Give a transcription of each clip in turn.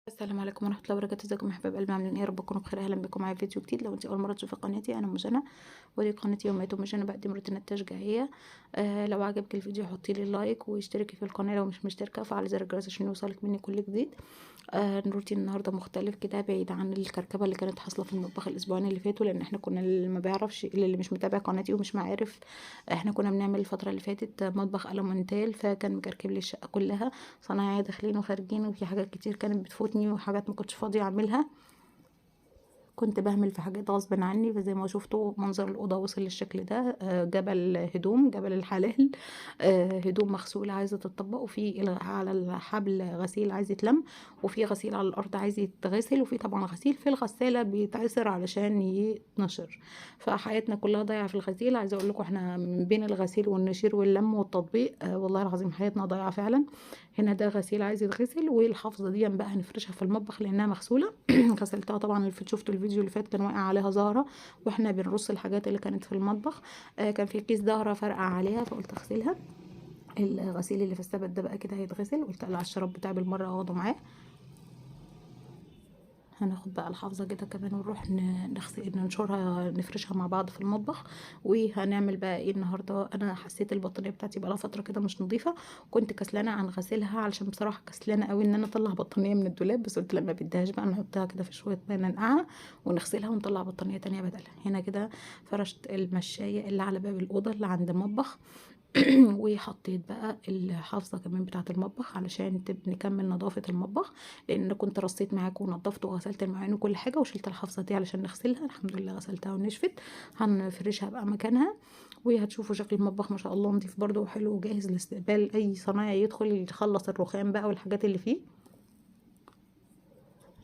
السلام عليكم ورحمة الله وبركاته. ازيكم يا حبايب قلبي؟ عاملين ايه؟ يا رب تكونوا بخير. اهلا بكم معايا في فيديو جديد. لو انت اول مرة تشوفي قناتي، انا ام جنى، ودي قناتي يوميات ام جنى، بقدم روتينات تشجيعيه. لو عجبك الفيديو حطي لي like واشتركي في القناة لو مش مشتركة، وفعلي زر الجرس عشان يوصلك مني كل جديد. روتين النهارده مختلف كده، بعيد عن الكركبه اللي كانت حاصله في المطبخ الاسبوعين اللي فاتوا، لان احنا كنا اللي ما بيعرفش، اللي مش متابع قناتي ومش معارف، احنا كنا بنعمل الفترة اللي فاتت مطبخ ألمونتال، فكان مكركب لي الشقة كلها، صنايعيه داخلين وخارجين، وفي حاجات كتير كانت بتفوتني وحاجات ما كنتش فاضية اعملها، كنت بهمل في حاجات غصب عني. فزي ما شفتوا منظر الاوضة وصل للشكل ده، جبل هدوم، جبل الحلال، هدوم مغسوله عايزه تتطبق، وفي على الحبل غسيل عايز يتلم، وفي غسيل على الارض عايز يتغسل، وفي طبعا غسيل في الغسالة بيتعصر علشان يتنشر. فحياتنا كلها ضايعة في الغسيل. عايزه اقول لكم احنا من بين الغسيل والنشير واللم والتطبيق، والله العظيم حياتنا ضايعة فعلا. هنا ده غسيل عايز يتغسل، والحافظه دي بقى هنفرشها في المطبخ لانها مغسوله. غسلتها طبعا، اللي شفتوا الفيديو اللي فات كان واقع عليها زهره واحنا بنرص الحاجات اللي كانت في المطبخ، كان في كيس زهره فرقع عليها فقلت اغسلها. الغسيل اللي في السبت ده بقى كده هيتغسل، قلت اقلع الشراب بتاعي بالمرة اخده معاه. هناخد بقى الحافظة كده كمان ونروح نغسل ننشرها نفرشها مع بعض في المطبخ. وهنعمل بقى ايه النهارده؟ انا حسيت البطانيه بتاعتي بقى لها فترة كده مش نظيفة، كنت كسلانه عن غسيلها علشان بصراحة كسلانه قوي ان انا اطلع بطانيه من الدولاب، بس قلت لما بديهاش بقى نحطها كده في شوية مية ننقعها ونغسلها ونطلع بطانيه تانية بدلها. هنا كده فرشت المشايه اللي على باب الاوضة اللي عند المطبخ، وحطيت بقى الحافظة كمان بتاعه المطبخ علشان نكمل نظافة المطبخ، لان انا كنت رصيت معاكم ونظفت وغسلت المواعين وكل حاجة، وشلت الحافظة دي علشان نغسلها. الحمد لله غسلتها ونشفت، هنفرشها بقى مكانها، وهتشوفوا شكل المطبخ ما شاء الله نظيف برده وحلو وجاهز لاستقبال اي صنايعي يدخل يخلص الرخام بقى والحاجات اللي فيه.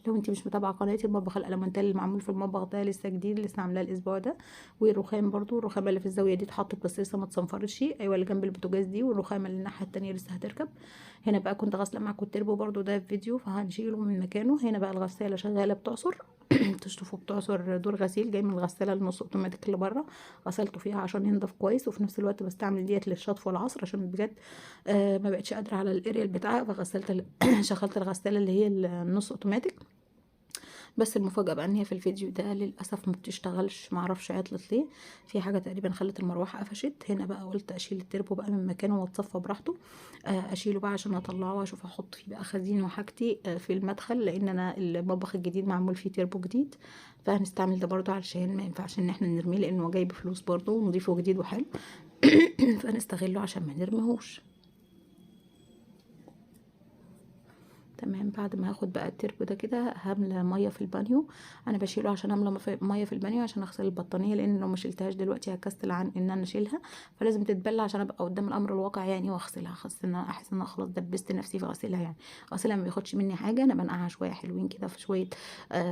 لو انت مش متابعه قناتي، المطبخ الالمنتال اللي معمول في المطبخ ده لسه جديد، لسه عاملاه الاسبوع ده. والرخام برضو، الرخامه اللي في الزاوية دي اتحطت بس لسه ما اتصنفرتش، ايوه اللي جنب البوتاجاز دي، والرخامه اللي الناحية التانية لسه هتركب. هنا بقى كنت غاسله معاكم التربو برضو ده في فيديو، فهنشيله من مكانه. هنا بقى الغسالة شغالة بتعصر، تشطف وبتعصر، دور غسيل جاي من الغسالة النص اوتوماتيك اللي بره، غسلته فيها عشان ينضف كويس، وفي نفس الوقت بستعمل ديت للشطف والعصر عشان بجد ما بقتش قادرة على الاريال بتاعها، فغسلت شغلت الغسالة اللي هي النص اوتوماتيك. بس المفاجاة بقى ان هي في الفيديو ده للاسف ما بتشتغلش، ما اعرفش عطلت ليه، في حاجة تقريبا خلت المروحة قفشت. هنا بقى قلت اشيل التربو بقى من مكانه واتصفى براحته، اشيله بقى عشان اطلعه واشوف احط فيه بقى خزين وحاجتي في المدخل، لان انا المطبخ الجديد معمول فيه تربو جديد، فهنستعمل ده برده علشان ما ينفعش ان احنا نرميه لانه جاي بفلوس برده ونضيفه جديد وحلو، فنستغله عشان ما نرميهوش. تمام. بعد ما هاخد بقى التربو ده كده هملى مية في البانيو، انا بشيله عشان املى مية في البانيو عشان اغسل البطانيه، لان لو ما شلتهاش دلوقتي هكسل عن ان انا اشيلها، فلازم تتبلى عشان ابقى قدام الامر الواقع يعني واغسلها. احس ان انا خلاص دبست نفسي في غسيلها يعني، غسيلها ما بياخدش مني حاجة، انا بنقعها شوية حلوين كده في شوية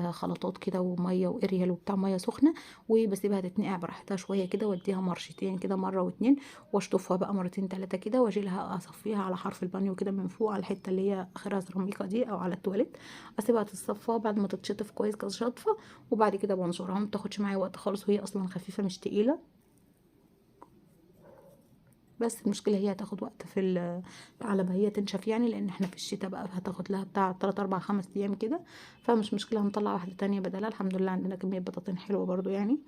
خلطات كده ومية واريال وبتاع مية سخنة، وبسيبها تتنقع براحتها شوية كده، واديها مرشتين كده، مرة واتنين، واشطفها بقى مرتين تلاتة كده، واشيلها اصفيها على حرف البانيو كده من فوق على الحتة اللي هي اخرها سيراميكا دي او على التواليت، اسيبها تتصفى بعد ما تتشطف كويس كذا شطفه، وبعد كده بنشرها. ما بتاخدش معايا وقت خالص، وهي اصلا خفيفة مش تقيلة، بس المشكلة هي هتاخد وقت في على ما هي تنشف يعني، لان احنا في الشتاء بقى هتاخد لها بتاع 3 4 5 ايام كده، فمش مشكلة هنطلع واحدة تانية بدلها. الحمد لله عندنا كمية بطاطين حلوة برضو يعني.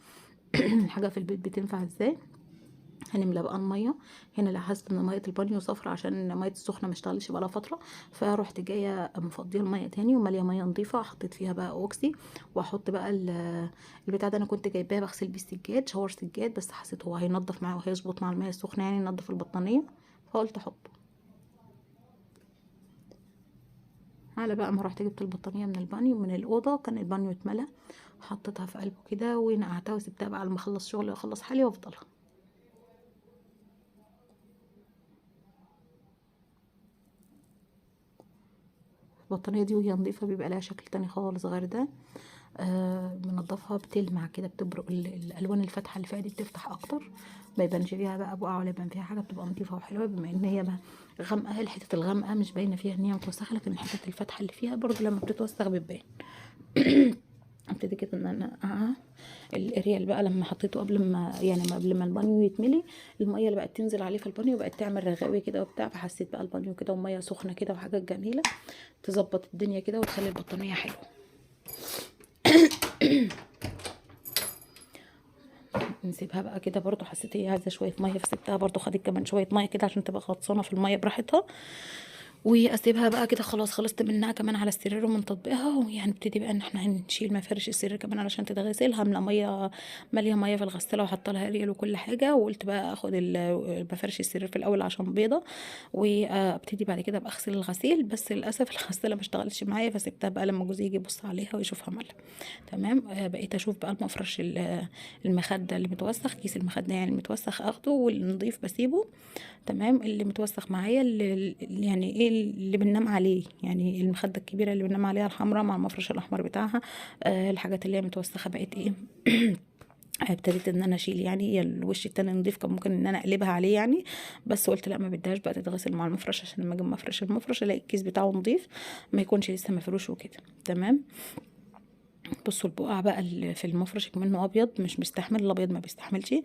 الحاجة في البيت بتنفع ازاي. هنملى بقى المية. هنا لاحظت ان مية البانيو صفرا عشان مية السخنة ما اشتغلتش بقى لها فترة، فروحت جاية مفضيه المية تاني وماليه مية نظيفة، حطيت فيها بقى اوكسي، واحط بقى البتاع ده انا كنت جايباه بغسل بيه السجاد، shower سجاد، بس حسيت هو هينضف معاه وهيظبط مع المية السخنة يعني، ينضف البطانيه، فقلت احطه. على بقى ما رحت جبت البطانيه من البانيو من الاوضة، كان البانيو اتملى، حطيتها في قلبه كده ونقعتها وسبتها بقى على ما اخلص شغلي واخلص حالي وافضلها. البطانيه دي وهي نظيفة بيبقى لها شكل تاني خالص غير ده، بنضفها بتلمع كده، بتبرق الالوان الفاتحة اللي فيها دي بتفتح اكتر، ما يبانش فيها بقى بقع ولا يبان فيها حاجة، بتبقى نظيفة وحلوه. بما ان هي بقى غامقه، الحتة الغامقه مش باينة فيها ان هي متوسخه، لكن الحتة الفاتحة اللي فيها برضو لما بتتوسخ بتبان. ابتدي كده ان انا انقعها. الاريال بقى لما حطيته قبل ما يعني قبل ما البانيو يتملي، المية اللي بقت تنزل عليه في البانيو بقت تعمل رغاوي كده وبتاع، فحسيت بقى البانيو كده ومية سخنة كده وحاجات جميلة تظبط الدنيا كده وتخلي البطانيه حلوة. نسيبها بقى كده برضو، حسيت هي عايزه شوية مية فسيبتها برضو، خدت كمان شوية مية كده عشان تبقى غطسانه في المية براحتها. واسيبها بقى كده خلاص، خلصت منها كمان على السرير ومن تطبيقها. وهنبتدي بقى ان احنا هنشيل مفارش السرير كمان علشان تتغسل. هامله مية، ماليه مية في الغسالة وحاطه لها اريال وكل حاجة، وقلت بقى اخد مفارش السرير في الاول عشان بيضة، وابتدي بعد كده بقى اغسل الغسيل. بس للاسف الغسالة ما اشتغلتش معايا، فسبتها بقى لما جوزي يجي يبص عليها ويشوفها مالها. تمام. بقيت اشوف بقى المفرش المخدة اللي متوسخ، كيس المخدة يعني المتوسخ اخده، والنضيف بسيبه. تمام. اللي متوسخ معايا اللي يعني ايه اللي بننام عليه، يعني المخدة الكبيرة اللي بننام عليها الحمراء مع المفرش الاحمر بتاعها. الحاجات اللي هي متوسخه بقت ايه ابتديت ان انا اشيل، يعني الوش التاني نضيف كان ممكن ان انا اقلبها عليه يعني، بس قلت لا ما بديهاش بقى تتغسل مع المفرش، عشان لما اجي مفرش المفرش الاقي الكيس بتاعه نضيف ما يكونش لسه مفروش وكده. تمام. بصوا البقع بقى اللي في المفرش منه ابيض مش مستحمل، الابيض ما بيستحملش.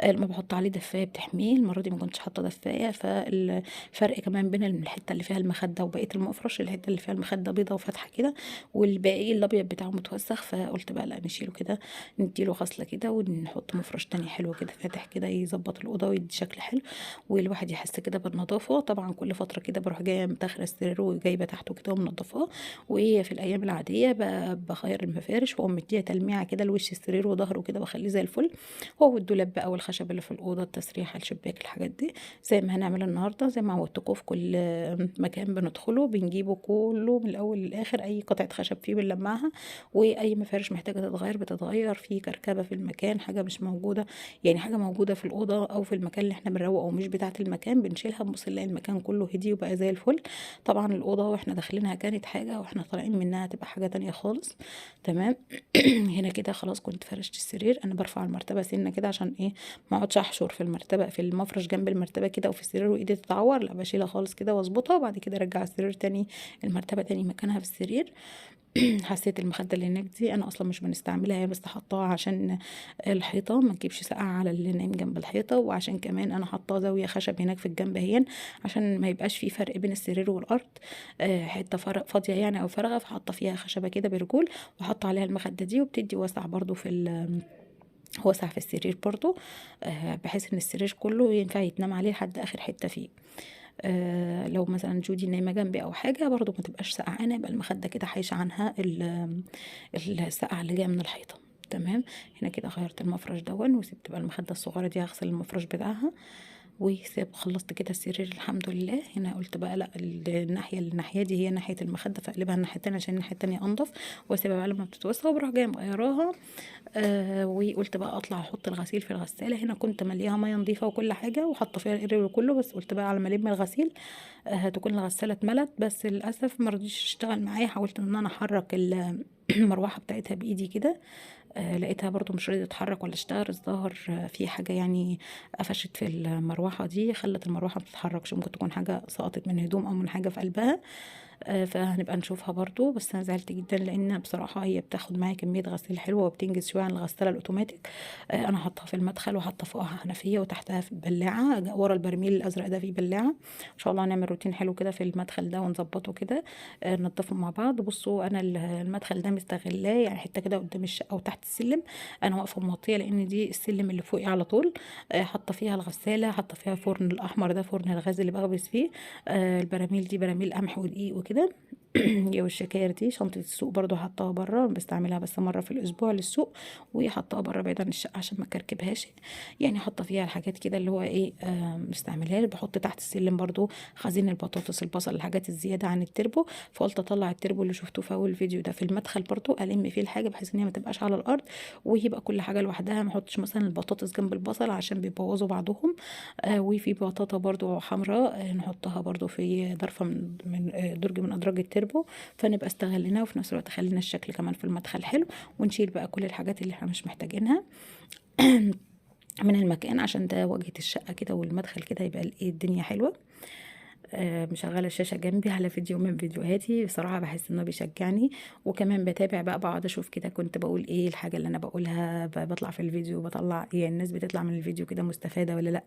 لما بحط عليه دفايه بتحميه، المرة دي ما كنتش حاطه دفايه، فالفرق كمان بين الحتة اللي فيها المخدة وبقية المفرش، الحتة اللي فيها المخدة بيضة وفاتحه كده، والباقي الابيض بتاعه متوسخ. فقلت بقى لا نشيله كده، نديله غسله كده ونحط مفرش تاني حلو كده فاتح كده يظبط الاوضة ويدي شكل حلو، والواحد يحس كده بالنظافة. طبعا كل فترة كده بروح جاية مدخله السرير وجايبه تحته كده ومنضفاه، وفي الايام العادية بغير المفارش واقوم مديها تلميعه كده لوش السرير وظهره كده واخليه زي الفل، هو والدولاب بقى والخشب اللي في الاوضة، التسريحه، الشباك، الحاجات دي زي ما هنعمل النهارده، زي ما عودتكم في كل مكان بندخله بنجيبه كله من الاول للاخر، اي قطعه خشب فيه بنلمعها، واي مفارش محتاجه تتغير بتتغير، في كركبه في المكان، حاجة مش موجودة يعني حاجة موجودة في الاوضة او في المكان اللي احنا بنروقه ومش بتاعه المكان بنشيلها، بنبص نلاقي المكان كله هدي وبقى زي الفل. طبعا الاوضة واحنا داخلينها كانت حاجة، واحنا طالعين منها تبقى حاجة تانية خالص. تمام. هنا كده خلاص كنت فرشت السرير، انا برفع المرتبة سنة كده عشان ايه ما اقعدش احشر في المرتبة في المفرش جنب المرتبة كده وفي السرير وايدي تتعور، لا بشيلها خالص كده واظبطها، وبعد كده ارجع السرير تاني المرتبة تاني مكانها في السرير. حسيت المخدة اللي هناك دي انا اصلا مش بنستعملها، هي بس حطاها عشان الحيطة ما تجيبش سقعه على اللي نايم جنب الحيطة، وعشان كمان انا حاطاها زاوية خشب هناك في الجنب هين عشان ما يبقاش في فرق بين السرير والارض، حتة فاضية يعني او فارغة، فحاطه فيها خشبه كده برجول وحاطه عليها المخدة دي، وبتدي وسع برضو في وسع في السرير برضو، بحيث ان السرير كله ينفع يتنام عليه لحد اخر حتة فيه. لو مثلا جودي نايمة جنبي او حاجة برضو ما تبقاش سقعانه، يبقى المخدة كده حايشه عنها السقعه اللي جاية من الحيطة. تمام. هنا كده غيرت المفرش دون، وسبت بقى المخدة الصغيرة دي هغسل المفرش بتاعها، وسيب خلصت كده السرير الحمد لله. هنا قلت بقى لا الناحية الناحية دي هي ناحية المخدة، فاقلبها الناحية التانية عشان الناحية التانية انضف، واسيبها بقى لما بتتوسخ وبروح جاية مغيراها. وقلت بقى اطلع احط الغسيل في الغسالة. هنا كنت مليها مية نظيفة وكل حاجة وحاطه فيها القرير كله، بس قلت بقى على ما الم الغسيل هتكون الغسالة اتملت، بس للاسف ما رضيتش تشتغل معايا. حاولت ان انا احرك المروحة بتاعتها بايدي كده، لقيتها برضو مش راضية تتحرك ولا تشتغل. الظاهر في حاجة يعني قفشت في المروحة دي خلت المروحة ما تتحركش، ممكن تكون حاجة سقطت من هدوم او من حاجة في قلبها، فهنبقى نشوفها برضو. بس انا زعلت جدا لان بصراحة هي بتاخد معايا كمية غسيل حلوة وبتنجز شوية عن الغسالة الاوتوماتيك. انا حاطاها في المدخل وحاطه فوقها حنفية وتحتها في بلاعه، ورا البرميل الازرق ده في بلاعه. ان شاء الله هنعمل روتين حلو كده في المدخل ده ونظبطه كده، ننضفه مع بعض. بصوا انا المدخل ده مستغلاه يعني حتة كده قدام الشقة وتحت السلم، انا واقفة موطيه لان دي السلم اللي فوقي على طول. حاطه فيها الغسالة، حاطه فيها فرن الاحمر ده فرن الغاز اللي بغبس فيه، البراميل دي براميل قمح ودقيق وكده يا والشكاير دي. شنطه السوق برضو حطاها بره، بستعملها بس مرة في الاسبوع للسوق، وحطاها بره بعيد عن الشقة عشان ما كركبهاش يعني. حاطه فيها الحاجات كده اللي هو ايه بستعملها. بحط تحت السلم برضو خزين البطاطس، البصل، الحاجات الزيادة عن التربو. فقلت اطلع التربو اللي شفتوه في اول فيديو ده في المدخل برضو، الم فيه الحاجة بحيث ان هي ما تبقاش على الارض ويبقى كل حاجة لوحدها، ما احطش مثلا البطاطس جنب البصل عشان بيبوظوا بعضهم. وفي بطاطا برضو حمراء، نحطها برضو في ظرفة من درج من ادراج التربو، فنبقى استغليناه وفي نفس الوقت خلينا الشكل كمان في المدخل حلو، ونشيل بقى كل الحاجات اللي احنا مش محتاجينها من المكان عشان ده واجهة الشقة كده والمدخل كده، يبقى ايه الدنيا حلوة. مشغله الشاشة جنبي على فيديو من فيديوهاتي، بصراحة بحس انه بيشجعني. وكمان بتابع بقى، بقعد اشوف كده كنت بقول ايه، الحاجة اللي انا بقولها بطلع في الفيديو، بطلع يعني الناس بتطلع من الفيديو كده مستفادة ولا لا،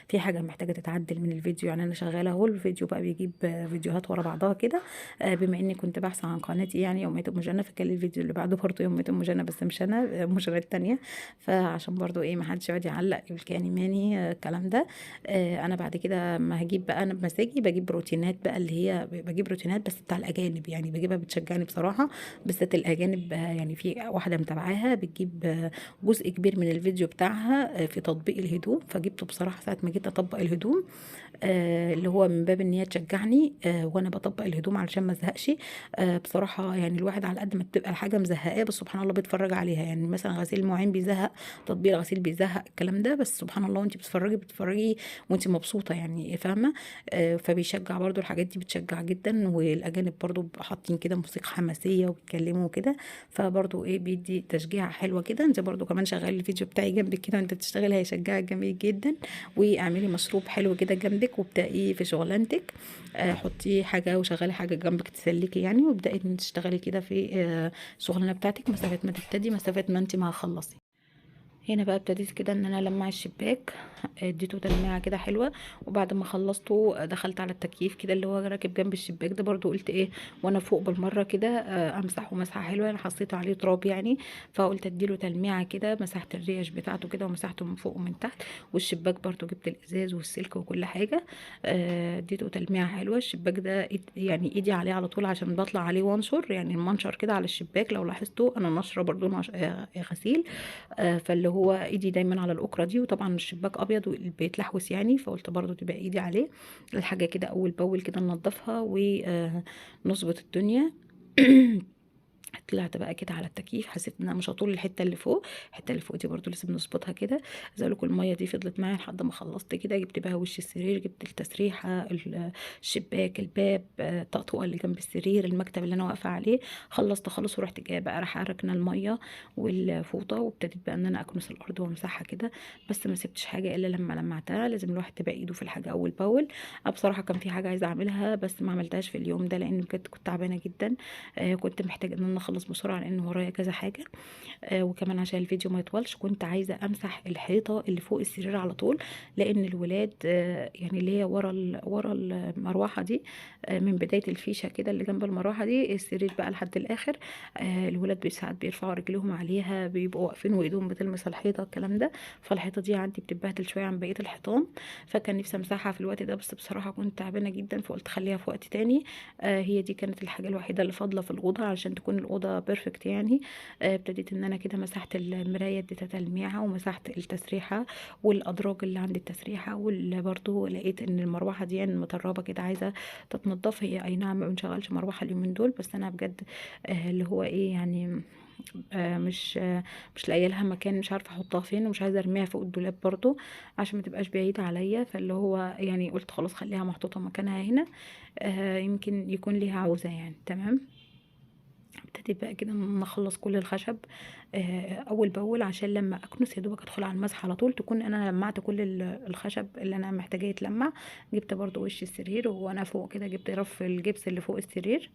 في حاجة محتاجه تتعدل من الفيديو. يعني انا شغالة اهو، الفيديو بقى بيجيب فيديوهات ورا بعضها كده. بما اني كنت باحثه عن قناتي يعني يوميات ام جنى، فكان الفيديو اللي بعده برضه يوميات ام جنى، بس مش انا، ام جنى الثانية، فعشان برضه ايه ما حدش يقعد يعلق يقول كاني ماني الكلام ده. انا بعد كده ما هجيب بقى، انا بمزاجي بجيب روتينات بقى، اللي هي بجيب روتينات بس بتاع الاجانب، يعني بجيبها بتشجعني بصراحة، بالذات الاجانب. يعني في واحدة متابعاها بتجيب جزء كبير من الفيديو بتاعها في تطبيق الهدوم، فجبته بصراحة ساعة ما جيت اطبق الهدوم، اللي هو من باب ان هي تشجعني وانا بطبق الهدوم علشان ما ازهقش. بصراحة يعني الواحد على قد ما بتبقى الحاجة مزهقاه بس سبحان الله بيتفرج عليها. يعني مثلا غسيل المواعين بيزهق، تطبيق الغسيل بيزهق، الكلام ده، بس سبحان الله وانت بتتفرجي وانت مبسوطة يعني، فاهمه؟ فبيشجع برضو، الحاجات دي بتشجع جدا. والاجانب برضو حاطين كده موسيقى حماسية وبيتكلموا وكده، فبرضو ايه بيدي تشجيع حلوة كده. انت برضو كمان شغلي الفيديو بتاعي جنبك كده وانت بتشتغلي، هيشجعك جميل جدا. واعملي مشروب حلو كده جنبك وابدأي في شغلانتك، حطي حاجة وشغلي حاجة جنبك تسليكي يعني، وابدأي تشتغلي كده في الشغلانة بتاعتك مسافة ما تبتدي، مسافة ما انت ما هتخلصي. هنا بقى ابتديت كده ان انا لمع الشباك، اديته تلميعه كده حلوة. وبعد ما خلصته دخلت على التكييف كده اللي هو راكب جنب الشباك ده، برضو قلت ايه وانا فوق بالمرة كده امسحه مسحه حلوة، انا حطيت عليه تراب يعني، فقلت اديله تلميعه كده، مسحت الريش بتاعته كده ومسحته من فوق ومن تحت. والشباك برضو جبت الازاز والسلك وكل حاجة، اديته تلميعه حلوة. الشباك ده يعني ايدي عليه على طول عشان بطلع عليه وانشر، يعني المنشر كده على الشباك لو لاحظتوا انا نشره برضو غسيل، فاللي هو ايدي دايما على الاكره دي. وطبعا الشباك ابيض وبيتلحوس يعني، فقلت برضو تبقى ايدي عليه الحاجة كده اول باول كده ننضفها ونظبط الدنيا. طلعت بقى كده على التكييف، حسيت ان انا مش هطول الحتة اللي فوق، الحتة اللي فوق دي برضو لازم نظبطها كده. عايزه اقول لكم المية دي فضلت معايا لحد ما خلصت كده، جبت بقى وش السرير، جبت التسريحه، الشباك، الباب، الطقطقه اللي جنب السرير، المكتب اللي انا واقفة عليه. خلصت خالص ورحت جاية بقى راح ركنه المية والفوطه، وابتديت بقى ان انا اكنس الارض وامسحها كده، بس ما سبتش حاجة الا لما لمعتها. لازم الواحد تبقى ايده في الحاجة اول باول. بصراحة كان في حاجة عايزه اعملها بس ما عملتهاش في اليوم ده لان بجد كنت تعبانة جدا، كنت محتاجه ان انا اخلص بسرعة لان ورايا كذا حاجة، وكمان عشان الفيديو ما يطولش كنت عايزه امسح الحيطة اللي فوق السرير على طول، لان الولاد يعني اللي هي ورا المروحة دي، من بداية الفيشه كده اللي جنب المروحة دي السرير بقى لحد الاخر، الولاد ساعات بيرفعوا رجليهم عليها، بيبقوا واقفين وايدهم بتلمس الحيطة الكلام ده، فالحيطه دي عندي بتتبهدل شوية عن بقية الحيطان، فكان نفسي امسحها في الوقت ده بس بصراحة كنت تعبانة جدا فقلت خليها في وقت تاني. هي دي كانت الحاجة الوحيدة اللي فاضلة في الاوضة عشان تكون الاوضة perfect يعني. ابتديت ان انا كده مسحت المراية اديتها تلميعه، ومسحت التسريحه والادراج اللي عند التسريحه، وبرده لقيت ان المروحة دي يعني متربة كده عايزه تتنضف. هي اي نعم ما بنشغلش مروحة اليومين دول، بس انا بجد اللي هو ايه يعني مش لاقيه لها مكان، مش عارفه احطها فين، ومش عايزه ارميها فوق الدولاب برضو عشان ما تبقاش بعيدة عليا، فاللي هو يعني قلت خلاص خليها محطوطة مكانها هنا، يمكن يكون ليها عوزه يعني. تمام، ابتديت بقى كده نخلص كل الخشب اول باول عشان لما اكنس يا دوبك ادخل على المسح على طول تكون انا لمعت كل الخشب اللي انا محتاجاه يتلمع. جبت برضو وش السرير وانا فوق كده، جبت رف الجبس اللي فوق السرير،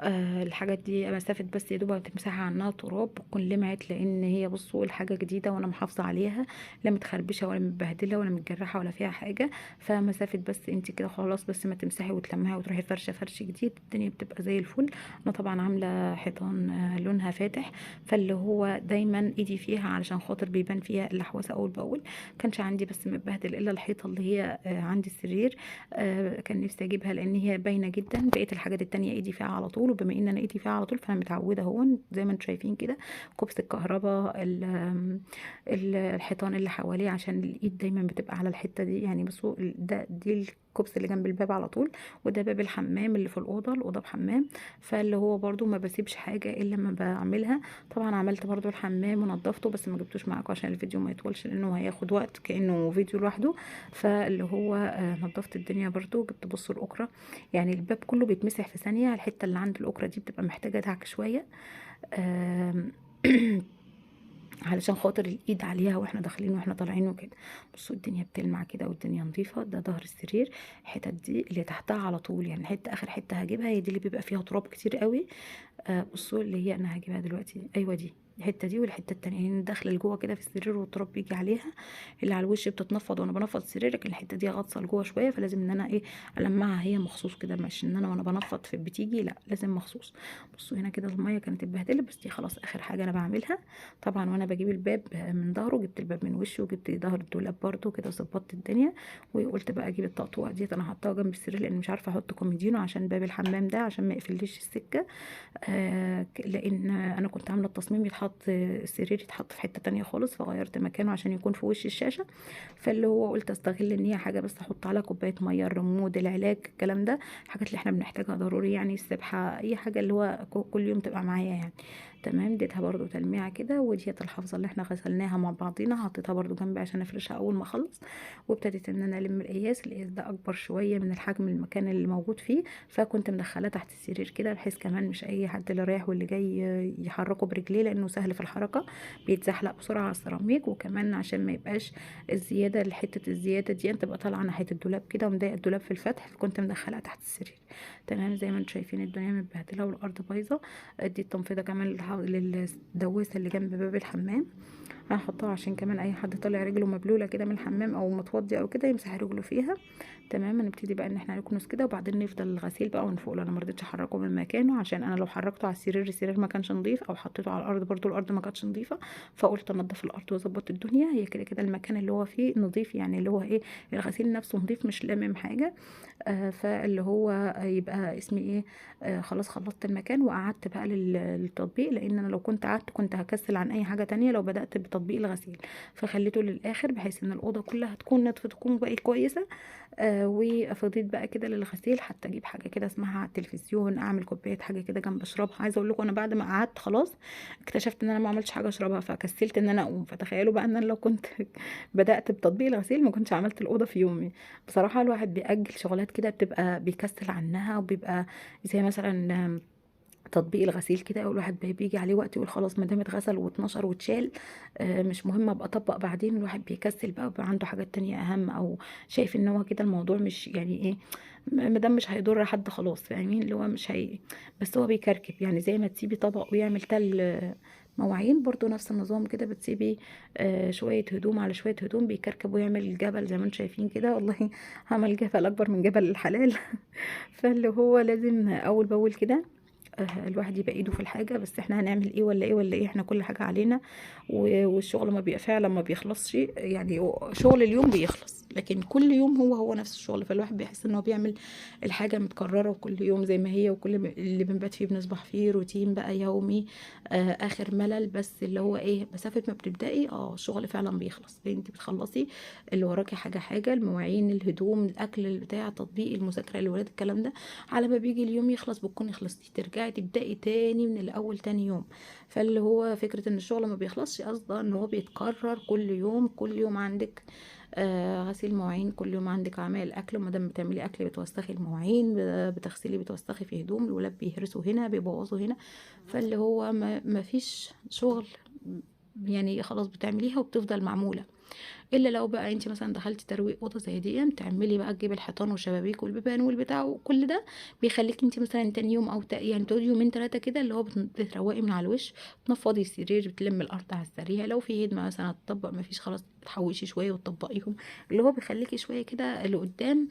الحاجات دي مسافة بس يا دوبك تمسحها عنها تراب بتكون لمعت، لان هي بصوا الحاجة جديدة وانا محافظة عليها، لا متخربشه ولا متبهدله ولا متجرحه ولا فيها حاجة، فمسافه بس انت كده خلاص، بس ما تمسحي وتلمعي وتروحي فرشه فرش جديد الدنيا بتبقى زي الفل. انا طبعا عامله حيطان لونها فاتح، فاللي هو دايما ايدي فيها علشان خاطر بيبان فيها اللحوسه اول باول. كانش عندي بس متبهدل الا الحيطة اللي هي عند السرير، كان نفسي اجيبها لان هي باينة جدا، بقية الحاجات التانية ايدي فيها على طول، وبما ان انا ايدي فيها على طول فانا متعوده اهو زي ما انتم شايفين كده، كوبس الكهرباء، الحيطان اللي حواليه عشان الايد دايما بتبقى على الحتة دي يعني. بصوا ده دي الكوبس اللي جنب الباب على طول، وده باب الحمام اللي في الاوضة، الاوضة بحمام، فاللي هو برده ما بسيبش حاجة الا لما بعملها. طبعا عملت برده الحمام ونضفته بس ما جبتوش معاكم عشان الفيديو ما يطولش لانه هياخد وقت كانه فيديو لوحده، فاللي هو نضفت الدنيا برده. جبت بصوا الاكره، يعني الباب كله بيتمسح في ثانية، الحتة اللي عند الاكره دي بتبقى محتاجه دعك شوية. علشان خاطر الايد عليها واحنا داخلين واحنا طالعين وكده. بصوا الدنيا بتلمع كده والدنيا نظيفة. ده ظهر السرير، الحتت دي اللي تحتها على طول، يعني حتة اخر حتة هجيبها هي دي اللي بيبقى فيها تراب كتير قوي. بصوا اللي هي انا هجيبها دلوقتي، ايوه دي الحتة دي والحتة التانية، يعني داخله لجوه كده في السرير والتراب بيجي عليها، اللي على الوش بتتنفض وانا بنفض السرير، لكن الحتة دي غطسه لجوه شوية، فلازم ان انا ايه المعها هي مخصوص كده، مش ان انا وانا بنفض في بتيجي، لا لازم مخصوص. بصوا هنا كده المية كانت اتبهدلت، بس دي خلاص اخر حاجة انا بعملها. طبعا وانا بجيب الباب من ظهره جبت الباب من وشه، وجبت ظهر الدولاب برده كده، ظبطت الدنيا. وقلت بقى اجيب الطقطوقه ديت انا حطاها جنب السرير لان مش عارفه احط كوميدينو عشان باب الحمام ده عشان ما يقفليش السكة، لان انا كنت عامله التصميم يتحط السرير يتحط في حتة تانية خالص، فغيرت مكانه عشان يكون في وش الشاشة. فاللي هو قلت استغل ان هي حاجة بس احط عليها كوباية مية، الرمود، العلاج، الكلام ده، الحاجات اللي احنا بنحتاجها ضروري يعني، السبحة، اي حاجة اللي هو كل يوم تبقى معايا يعني. تمام، اديتها برده تلميعه كده. وديت الحافظة اللي احنا غسلناها مع بعضينا حطيتها برده جنبي عشان افرشها اول ما اخلص. وابتديت ان انا الم القياس، القياس ده اكبر شوية من الحجم المكان اللي موجود فيه، فكنت مدخلاه تحت السرير كده بحيث كمان مش اي حد اللي رايح واللي جاي يحركه برجليه، لانه سهل في الحركة بيتزحلق بسرعة على السيراميك. وكمان عشان ما يبقاش الزيادة، حتة الزيادة دي تبقى طالعه ناحية الدولاب كده ومضايقه الدولاب في الفتح، فكنت مدخلها تحت السرير. تمام، زي ما انتم شايفين الدنيا متبهدله والارض بايظة. ادي التنفيضه كمان للدواسه اللي جنب باب الحمام، هحطها عشان كمان اي حد طالع رجله مبلوله كده من الحمام او متوضي او كده يمسح رجله فيها. تمام، هنبتدي بقى ان احنا نكنس كده، وبعدين نفضل الغسيل بقى ونفوق له. انا ما رضيتش احركه من مكانه عشان انا لو حركته على السرير السرير ما كانش نظيف، او حطيته على الارض برضو الارض ما كانتش نظيفة، فقلت انضف الارض واظبط الدنيا. هي كده كده المكان اللي هو فيه نظيف، يعني اللي هو ايه الغسيل نفسه نظيف مش لامم حاجة. فاللي هو يبقى اسمي ايه، خلاص خلصت المكان وقعدت بقى للتطبيق، لان انا لو كنت قعدت كنت هكسل عن اي حاجة تانية لو بدات بتطبيق الغسيل، فخليته للاخر بحيث ان الاوضة كلها تكون نطفت تكون بقت كويسة. وفضيت بقى كده للغسيل، حتى اجيب حاجة كده اسمعها على التلفزيون، اعمل كوباية حاجة كده جنب اشربها. عايزه اقول لكم انا بعد ما قعدت خلاص اكتشفت ان انا ما عملتش حاجة اشربها، فكسلت ان انا اقوم. فتخيلوا بقى ان انا لو كنت بدات بتطبيق الغسيل ما كنتش عملت الاوضة في يومي. بصراحة الواحد بيأجل شغلات كده بتبقى بيكسل عنها، وبيبقى زي مثلا تطبيق الغسيل كده، الواحد بيجي عليه وقت يقول خلاص ما دام اتغسل واتنشر واتشال مش مهم ابقى اطبق بعدين. الواحد بيكسل بقى وبقى عنده حاجات تانية اهم، او شايف ان هو كده الموضوع مش يعني ايه، ما دام مش هيضر حد خلاص، فاهمين اللي هو مش هي، بس هو بيكركب يعني. زي ما تسيبي طبق ويعمل تل مواعين برضو نفس النظام كده، بتسيبي شوية هدوم على شوية هدوم بيكركب ويعمل جبل زي ما انتم شايفين كده. والله عمل جبل اكبر من جبل الحلال. فاللي هو لازم اول باول كده الواحد يبقى ايده في الحاجة. بس احنا هنعمل ايه ولا ايه ولا ايه، احنا كل حاجة علينا، والشغل ما بيبقى فعلا ما بيخلصش يعني، شغل اليوم بيخلص لكن كل يوم هو نفس الشغل، فالواحد بيحس ان هو بيعمل الحاجة متكررة وكل يوم زي ما هي، وكل اللي بنبات فيه بنصبح فيه، روتين بقى يومي، اخر ملل. بس اللي هو ايه، مسافة ما بتبداي الشغل فعلا بيخلص، لان انت بتخلصي اللي وراكي حاجة حاجة، المواعين، الهدوم، الاكل، البتاع، تطبيق المذاكرة للولاد، الكلام ده، على ما بيجي اليوم يخلص بتكوني خلصتي، ترجعي تبداي تاني من الاول تاني يوم. فاللي هو فكرة ان الشغل ما بيخلصش قصده ان هو بيتكرر كل يوم، كل يوم عندك غسيل مواعين، كل يوم عندك عمايل اكل، وما دام بتعملي اكل بتوسخي المواعين، بتغسلي بتوسخي في هدوم، الولاد بيهرسوا هنا بيبوظوا هنا، فاللي هو ما فيش شغل يعني، خلاص بتعمليها وبتفضل معمولة. الا لو بقى انت مثلا دخلتي ترويق اوضة زي دي، تعملي بقى تجيبي الحيطان والشبابيك والبيبان والبتاع وكل ده، بيخليكي انت مثلا تاني يوم او يعني تقعدي يومين ثلاثة كده اللي هو بتروقي من على الوش، تنفضي السرير، بتلمي الارض على السريع، لو في هدمه مثلا هتطبق، ما فيش خلاص تحوشي شوية وتطبقيهم، اللي هو بيخليكي شوية كده لقدام.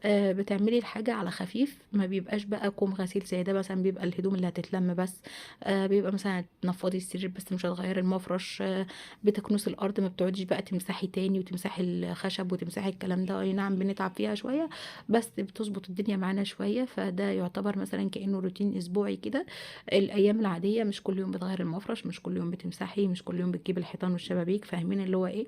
بتعملي الحاجة على خفيف، ما بيبقاش بقى كوم غسيل زي ده مثلا، بيبقى الهدوم اللي هتتلم بس، بيبقى مثلا تنفضي السرير بس مش هتغيري المفرش، بتكنسي الارض، ما بتقعديش بقى تمسحي تاني وتمسحي الخشب وتمسحي الكلام ده. اي نعم بنتعب فيها شوية بس بتظبط الدنيا معانا شوية. فده يعتبر مثلا كانه روتين اسبوعي كده. الايام العادية مش كل يوم بتغير المفرش، مش كل يوم بتمسحي، مش كل يوم بتجيبي الحيطان والشبابيك، فاهمين اللي هو ايه.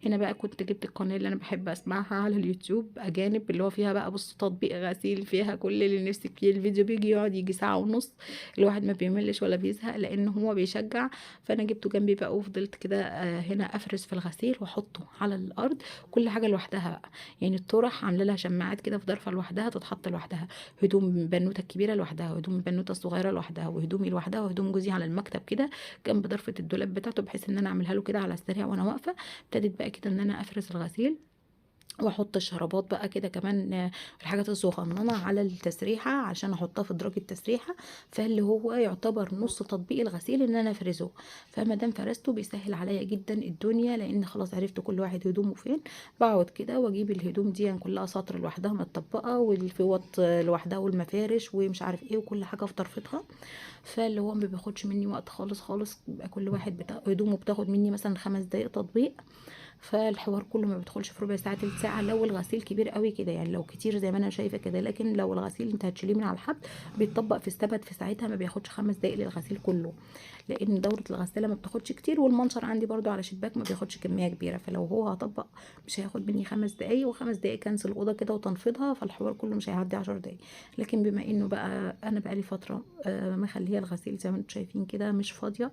هنا بقى كنت جبت القناة اللي انا بحب اسمعها على اليوتيوب اجانب، اللي هو فيها بقى بص تطبيق غسيل، فيها كل اللي نفسك فيه. الفيديو بيجي يقعد يجي ساعة ونص، الواحد ما بيملش ولا بيزهق لان هو بيشجع. فانا جبته جنبي بقى وفضلت كده هنا افرز في الغسيل واحطه على الارض، كل حاجة لوحدها بقى. يعني الطرح عامله لها شماعات كده في ضرفه لوحدها تتحط لوحدها، هدوم بنوته الكبيرة لوحدها، وهدوم البنوته الصغيرة لوحدها، وهدومي لوحدها، وهدوم جوزي على المكتب كده جنب ضرفه الدولاب بتاعته، بحيث ان انا اعملها له كده على السريع وانا واقفة. ابتديت بقى كده ان انا افرز الغسيل واحط الشرابات بقى كده كمان، الحاجات الصغننه على التسريحه عشان احطها في دراج التسريحه. فاللي هو يعتبر نص تطبيق الغسيل ان انا افرزه، فما دام فرزته بيسهل عليا جدا الدنيا، لان خلاص عرفت كل واحد هدومه فين. بقعد كده واجيب الهدوم دي كلها سطر لوحدها متطبقه، والفوط لوحدها، والمفارش ومش عارف ايه، وكل حاجة في طرفتها. فاللي هو ما بياخدش مني وقت خالص خالص، بيبقى كل واحد هدومه بتاخد مني مثلا 5 دقايق تطبيق. فالحوار كله ما بيدخلش في ربع ساعة تلت ساعة لو الغسيل كبير قوي كده، يعني لو كتير زي ما انا شايفه كده. لكن لو الغسيل انت هتشيليه من على الحبل بيتطبق في السبت في ساعتها، ما بياخدش 5 دقايق للغسيل كله، لان دوره الغسالة ما بتاخدش كتير، والمنشر عندي برده على شباك ما بياخدش كمية كبيرة. فلو هو هطبق مش هياخد مني 5 دقايق، و5 دقايق كنس الاوضة كده وتنفيضها، فالحوار كله مش هيعدي 10 دقايق. لكن بما انه بقى انا بقالي فترة مخليه الغسيل زي ما انتم شايفين كده مش فاضية.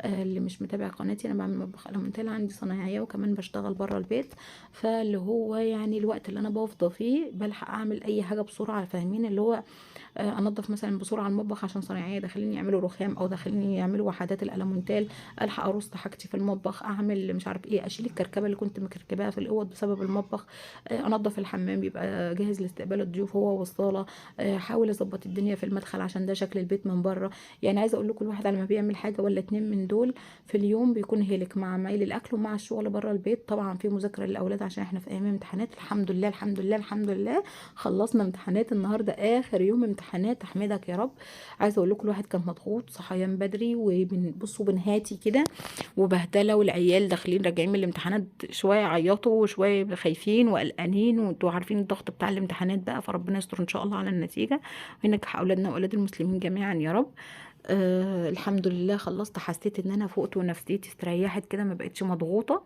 اللي مش متابع قناتي انا بعمل مطبخ المونتيلا، عندي صنايعيه وكمان بشتغل بره البيت، فاللي هو يعني الوقت اللي انا بفضى فيه بلحق اعمل اي حاجة بسرعة، فاهمين؟ اللي هو انضف مثلا بسرعة المطبخ عشان صنايعيه داخلين يعملوا رخام او داخلين يعملوا وحدات الالمونتال، الحق ارص حاجتي في المطبخ، اعمل مش عارف ايه، اشيل الكركبه اللي كنت مكركباها في الاوض بسبب المطبخ، انضف الحمام يبقى جاهز لاستقبال الضيوف هو والصاله، احاول اظبط الدنيا في المدخل عشان ده شكل البيت من بره. يعني عايزه اقول لكم الواحد على ما بيعمل حاجة ولا 2 من دول في اليوم بيكون هلك، مع عمايل الاكل ومع الشغل بره البيت. طبعا في مذاكرة للاولاد عشان احنا في ايام امتحانات. الحمد لله الحمد لله الحمد لله خلصنا امتحانات النهارده، اخر يوم امتحانات، احمدك يا رب. عايزه اقول لكم الواحد كان مضغوط، صحيان بدري وبنبصوا بنهاتي كده وبهدله، والعيال داخلين راجعين من الامتحانات شوية عيطوا وشوية خايفين وقلقانين، وانتوا عارفين الضغط بتاع الامتحانات بقى. فربنا يستر ان شاء الله على النتيجة وينجح اولادنا واولاد المسلمين جميعا يا رب. الحمد لله خلصت، حسيت ان انا فقت ونفسيتي استريحت كده، ما بقتش مضغوطه.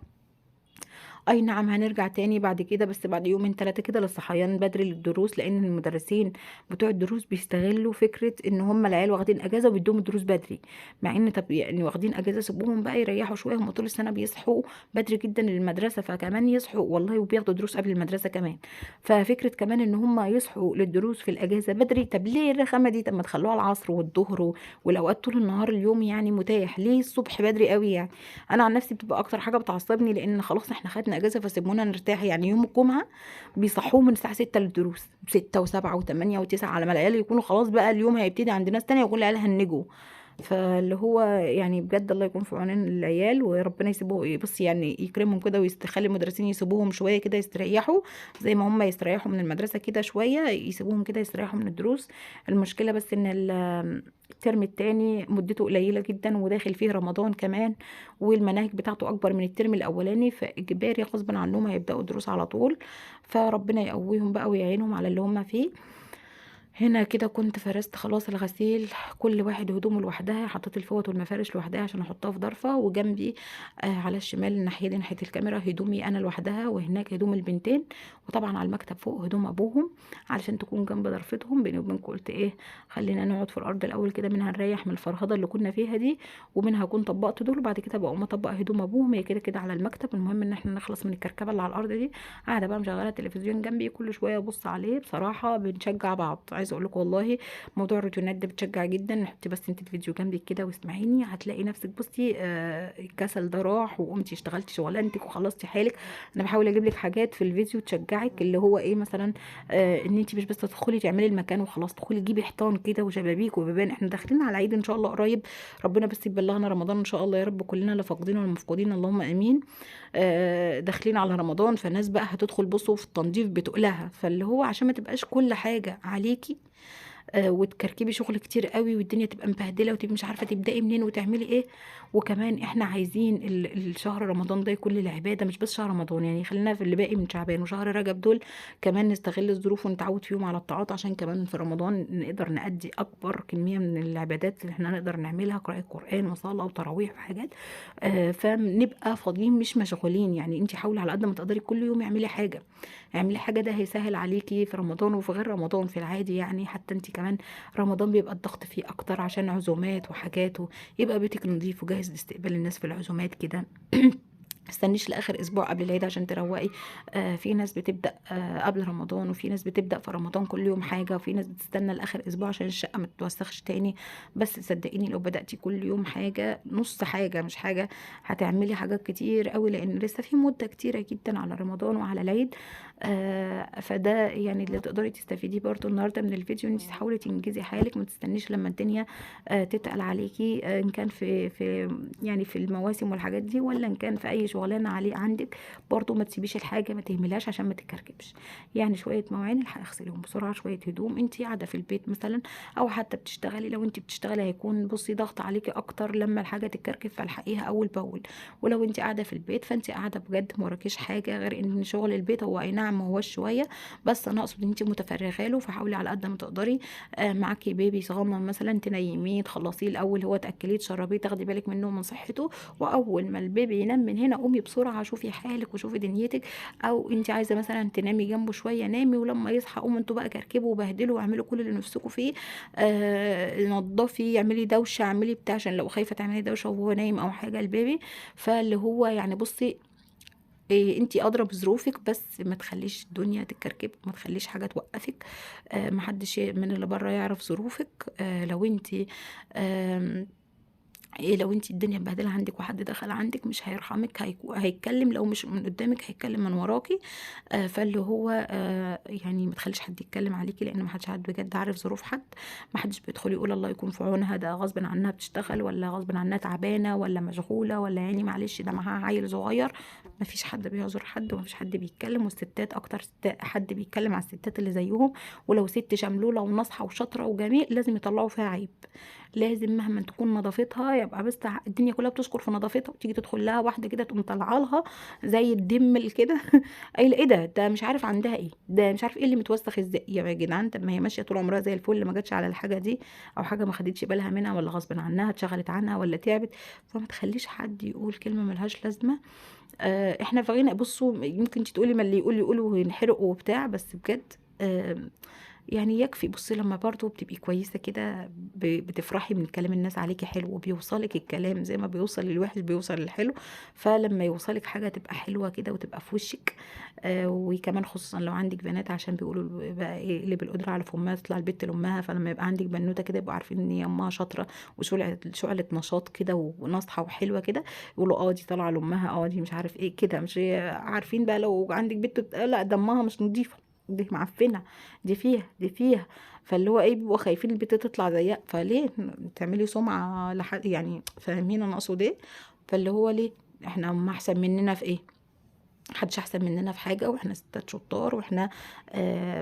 اي نعم هنرجع تاني بعد كده، بس بعد يومين 3 كده للصحيان بدري للدروس، لان المدرسين بتوع الدروس بيستغلوا فكرة ان هم العيال واخدين اجازه وبيدوهم الدروس بدري، مع ان طب يعني واخدين اجازه سيبوهم بقى يريحوا شوية، هم طول السنة بيصحوا بدري جدا للمدرسة، فكمان يصحوا والله وبياخدوا دروس قبل المدرسة كمان. ففكره كمان ان هم يصحوا للدروس في الاجازة بدري، طب ليه الرخامه دي؟ طب ما تخلوها العصر والظهر والاوقات طول النهار اليوم يعني متاح، ليه الصبح بدري قوي؟ يعني انا عن نفسي بتبقى اكتر حاجة بتعصبني، لان خلاص احنا خدنا اجازه فسيبونا نرتاح. يعني يوم الجمعة بيصحوه من الساعة 6 للدروس، 6 و7 و8 و9، على ما العيال يكونوا خلاص بقى اليوم هيبتدي عند ناس تانية وكل العيال هنجوا. فاللي هو يعني بجد الله يكون في عون العيال، وربنا يسيبه بص يعني يكرمهم كده ويخلي المدرسين يسيبوهم شوية كده يستريحوا، زي ما هم يستريحوا من المدرسة كده شوية يسيبوهم كده يستريحوا من الدروس. المشكلة بس ان الترم الثاني مدته قليله جدا وداخل فيه رمضان كمان، والمناهج بتاعته اكبر من الترم الاولاني، فاجباري غصب عنهم هيبداوا دروس على طول. فربنا يقويهم بقى ويعينهم على اللي هم فيه. هنا كده كنت فرست خلاص الغسيل، كل واحد هدومه لوحدها، حطيت الفوط والمفارش لوحدها عشان احطها في ضرفه، وجنبي على الشمال الناحية دي ناحية الكاميرا هدومي انا لوحدها، وهناك هدوم البنتين، وطبعا على المكتب فوق هدوم ابوهم علشان تكون جنب ضرفتهم. بيني وبينكم قلت ايه، خلينا نقعد في الارض الاول كده، منها نريح من الفرهده اللي كنا فيها دي، ومنها اكون طبقت دول، وبعد كده بقوم اطبق هدوم ابوهم، هي كده كده على المكتب. المهم ان احنا نخلص من الكركبه اللي على الارض دي. قاعدة بقى مشغله التلفزيون جنبي كل شوية ابص عليه، بصراحة بنشجع بعض. عايزه اقول لكم والله موضوع الروتينات ده بتشجع جدا. حطي بس انت الفيديو جنبك كده واسمعيني، هتلاقي نفسك بصي الكسل ده راح، وقمتي اشتغلتي شغلانتك وخلصتي حالك. انا بحاول اجيب لك حاجات في الفيديو تشجعك، اللي هو ايه مثلا ان انت مش بس تدخلي تعملي المكان وخلاص، تدخلي تجيبي حيطان كده وشبابيك وبيبان. احنا داخلين على العيد ان شاء الله قريب، ربنا بس يبلغنا رمضان ان شاء الله يا رب، كلنا لا فاقدين ولا مفقودين اللهم امين. داخلين على رمضان، فالناس بقى هتدخل بصوا في التنظيف بتقلها، فاللي هو عشان ما تبقاش كل حاجة عليكي وتكركبي شغل كتير قوي والدنيا تبقى مبهدله وتبقي مش عارفه تبداي منين وتعملي ايه. وكمان احنا عايزين الشهر رمضان ده يكون للعبادة، مش بس شهر رمضان، يعني خلينا في اللي باقي من شعبان وشهر رجب دول كمان نستغل الظروف ونتعود فيهم على الطاعات، عشان كمان في رمضان نقدر نأدي اكبر كمية من العبادات اللي احنا نقدر نعملها، قراءة قران وصلاة وتراويح وحاجات. فنبقى فاضيين مش مشغولين. يعني انت حاولي على قد ما تقدري كل يوم اعملي حاجة، اعملي حاجة، ده هيسهل عليكي في رمضان وفي غير رمضان في العادي. يعني حتى انت كمان رمضان بيبقى الضغط فيه اكتر عشان عزومات وحاجات، يبقى بيتك نظيف وجاهز لاستقبال الناس في العزومات كده. تستنيش لاخر اسبوع قبل العيد عشان تروقي. في ناس بتبدا قبل رمضان، وفي ناس بتبدا في رمضان كل يوم حاجة، وفي ناس بتستنى لاخر اسبوع عشان الشقة ما تتوسخش تاني. بس صدقيني لو بداتي كل يوم حاجة، نص حاجة مش حاجة، هتعملي حاجات كتير قوي، لان لسه في مده كتيرة جدا على رمضان وعلى العيد. فده يعني اللي تقدري تستفيديه برضو النهارده من الفيديو، ان انت تحاولي تنجزي حالك، ما تستنيش لما الدنيا تتقل عليكي، ان كان في يعني في المواسم والحاجات دي، ولا ان كان في اي شغلانة عليه عندك. برضو ما تسيبيش الحاجة، ما تهملهاش عشان ما تتكركبش. يعني شوية مواعين الحق اغسليهم بسرعة، شوية هدوم، انت قاعدة في البيت مثلا او حتى بتشتغلي، لو انت بتشتغلي هيكون بصي ضغط عليكي اكتر لما الحاجة تتكركب، فالحقيها اول باول. ولو انت قاعدة في البيت فانت قاعدة بجد ما وراكيش حاجة غير ان شغل البيت، هو اي نعم ما هوش شوية، بس انا اقصد ان انت متفرغه له، فحاولي على قد ما تقدري. معاكي بيبي صغنن مثلا تنيميه، تخلصيه الاول، هو تاكليه تشربيه، تاخدي بالك منه ومن صحته، واول ما البيبي ينام من هنا قومي بسرعة شوفي حالك وشوفي دنيتك. او انت عايزه مثلا تنامي جنبه شوية نامي، ولما يصحى قوموا انتوا بقى كركبوا وبهدلوا واعملوا كل اللي نفسكم فيه. نضفي، اعملي دوشه، اعملي بتاع، عشان لو خايفة تعملي دوشه وهو نايم او حاجة البيبي. فاللي هو يعني بصي إيه، انتي ادرى بظروفك، بس ما تخليش الدنيا تتكركب، ما تخليش حاجة توقفك. ما حدش من اللي بره يعرف ظروفك. لو انتي إيه، لو انتي الدنيا مبهدله عندك وحد دخل عندك مش هيرحمك، هيتكلم، لو مش من قدامك هيتكلم من وراكي. فاللي هو يعني ما تخليش حد يتكلم عليكي، لان ما حدش حد بجد عارف ظروف حد، ما حدش بيدخل يقول الله يكون في عونها، ده غصب عنها بتشتغل، ولا غصب عنها تعبانة، ولا مشغولة، ولا يعني معلش ده معاها عيل صغير. ما فيش حد بيعذر حد، وما فيش حد بيتكلم، والستات اكتر حد بيتكلم على الستات اللي زيهم. ولو ست شملوله وناصحه وشاطره وجميل لازم يطلعوا فيها عيب، لازم مهما تكون نظافتها يبقى بس الدنيا كلها بتشكر في نظافتها، وتيجي تدخل لها واحدة كده تقوم طالعه لها زي الدم كده قايله ايه ده، ده مش عارف عندها ايه، ده مش عارف ايه اللي متوسخ ازاي. يا جدعان طب ما هي ماشية طول عمرها زي الفل، ما جاتش على الحاجة دي، او حاجة ما خدتش بالها منها، ولا غصب عنها اتشغلت عنها، ولا تعبت. فما تخليش حد يقول كلمة ملهاش لازمه. احنا في غنى، بصوا يمكن انت تقولي ما اللي يقول يقولوا وينحرقوا وبتاع، بس بجد يعني يكفي. بصي لما برضو بتبقي كويسة كده بتفرحي من كلام الناس عليكي حلو، وبيوصلك الكلام زي ما بيوصل للوحش بيوصل للحلو. فلما يوصلك حاجة تبقى حلوة كده وتبقى في وشك. وكمان خصوصا لو عندك بنات، عشان بيقولوا بقى ايه اللي بالقدرة على فمها تطلع البت لامها. فلما يبقى عندك بنوتة كده يبقوا عارفين ان هي امها شاطرة وشعلة شعلة نشاط كده وناصحة وحلوة كده، يقولوا دي طالعة لامها، دي مش عارف ايه كده، مش عارفين بقى. لو عندك بنت لا دمها مش نظيفة، دي معفنه، دي فيها، دي فيها، فاللي هو ايه بيبقوا خايفين البت تطلع زيها. فليه تعملي سمعه لحد يعني، فاهمين انا اقصد ايه؟ فاللي هو ليه احنا هم احسن مننا في ايه؟ محدش احسن مننا في حاجة، واحنا ستات شطار، واحنا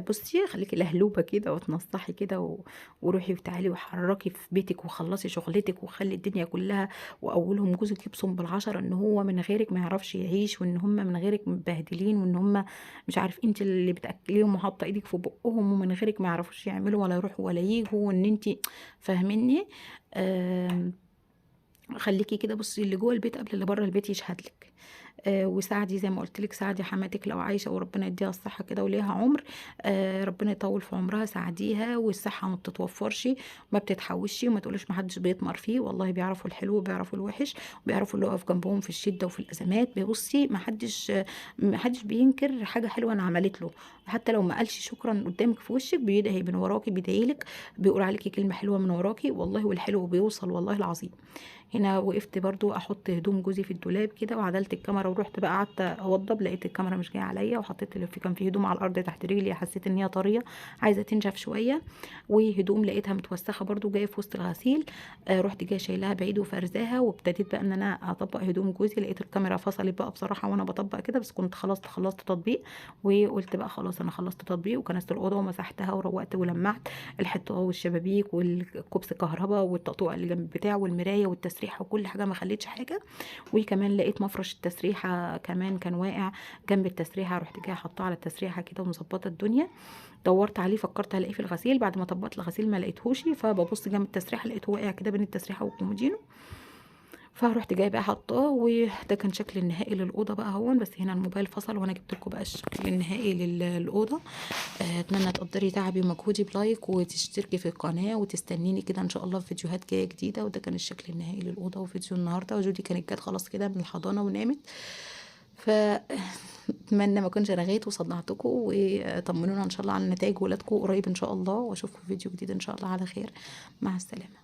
بصي خليكي لهلوبه كده وتنصحي كده وروحي وتعالي وحركي في بيتك وخلصي شغلتك وخلي الدنيا كلها، واولهم جوزك يبصم بالعشرة ان هو من غيرك ما يعرفش يعيش، وان هم من غيرك متبهدلين، وان هم مش عارف انت اللي بتاكليهم وحاطه ايدك في بقهم، ومن غيرك ما يعرفوش يعملوا ولا يروحوا ولا يجوا، وان انت فاهميني. خليكي كده بصي اللي جوه البيت قبل اللي بره البيت يشهد لك. وساعدي زي ما قلت لك، ساعدي حماتك لو عايشه وربنا يديها الصحة كده وليها عمر، ربنا يطول في عمرها، ساعديها. والصحة ما بتتوفرش، ما بتتحوش، وما تقوليش ما حدش بيطمر فيه، والله بيعرفوا الحلو وبيعرفوا الوحش، وبيعرفوا اللي واقف جنبهم في الشدة وفي الازمات. بصي ما حدش بينكر حاجة حلوة انا عملت له، حتى لو ما قالش شكرا قدامك في وشك بيدعي من وراكي، بيدعي لك، بيقول عليكي كلمة حلوة من وراكي والله، والحلو بيوصل والله العظيم. هنا وقفت برضو احط هدوم جوزي في الدولاب كده، وعدلت الكاميرا ورحت بقى قعدت اوضب، لقيت الكاميرا مش جاية عليا، وحطيت اللي كان فيه هدوم على الارض تحت رجلي، حسيت ان هي طرية عايزه تنشف شوية، وهدوم لقيتها متوسخه برضو جاية في وسط الغسيل، رحت جاية شايلاها بعيد وفرزاها، وابتديت بقى ان انا اطبق هدوم جوزي. لقيت الكاميرا فصلت بقى بصراحة وانا بطبق كده، بس كنت خلاص خلصت تطبيق، وقلت بقى خلاص انا خلصت تطبيق، وكنست الاوضة ومسحتها وروقت ولمعت الحيطة والشبابيك والكوبس الكهرباء والتقطوع اللي جنب بتاعه والمرايه والتسريحه وكل حاجة، ما خليتش حاجة. وكمان لقيت مفرش التسريحه كمان كان واقع جنب التسريحه، رحت جاية حطاه على التسريحه كده ومظبطه الدنيا. دورت عليه فكرت هلاقيه في الغسيل، بعد ما طبقت الغسيل ما لقيتهوش، فببص جنب التسريحه لقيته واقع كده بين التسريحه والكومودينو. فرحت جاية بقى حطاه، وده كان شكل النهائي للاوضه بقى اهون. بس هنا الموبايل فصل وانا جبت لكم بقى الشكل النهائي للاوضه. اتمنى تقدري تعبي ومجهودي ب like، وتشتركي في القناة، وتستنيني كده ان شاء الله في فيديوهات جاية جديدة. وده كان الشكل النهائي للاوضه وفيديو النهارده. وجودي كانت جت خلاص كده من الحضانة ونامت، فاتمنى ما اكونش رغيت وصدعتكم، وطمنونا ان شاء الله على نتائج ولادكم قريب ان شاء الله، واشوفكم في فيديو جديد ان شاء الله على خير. مع السلامة.